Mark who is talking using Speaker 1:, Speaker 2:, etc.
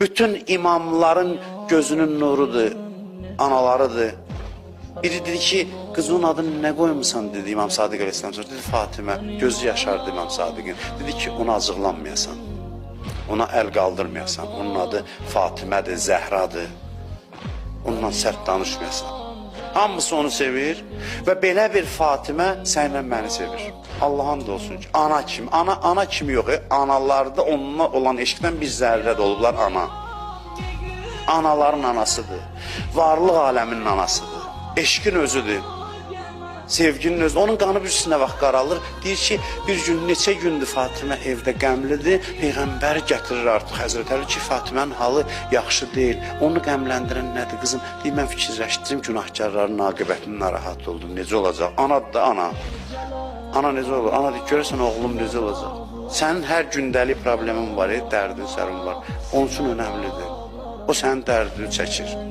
Speaker 1: Bütün imamların gözünün nurudur, analarıdır. Biri dedi ki, qız onun adını nə qoymusan dedi İmam Sadiq əleyhissalam. Sonra dedi Fatimə, gözü yaşardı İmam Sadiqin. Dedi ki, ona acıqlanmayasan. Ona əl qaldırmayasan. Onun adı Fatimədir, Zəhradır. Onunla sərt danışmayasan. Hamısı onu sevir və belə bir Fatimə sənlə məni sevir. Allah and olsun ki, ana kimi, ana kimi yox, analarda onunla olan eşqdən bir zərrə də olublar ana. Anaların anasıdır. Varlıq aləminin anasıdır. Eşqin özüdür. Sevginin özü. Onun qanı bir nə vaxt qaralır. Deyir ki, bir gün neçə gündür Fatimə evdə qəmlidir. Peyğəmbər gətirir artıq Həzrət Əli ki, Fatimənin halı yaxşı deyil. Onu qəmləndirən nədir qızım? Deyir, mən fikirləşdim günahkarların aqibətini narahat oldum. Necə olacaq? Ana da ana. Ana necə olur? Ana deyir, görürsən oğlum necə olacaq? Sənin hər gündəlik problemin var, dərdin, sərin var. Onun üçün önəmlidir. O sənin dərdini çəkir.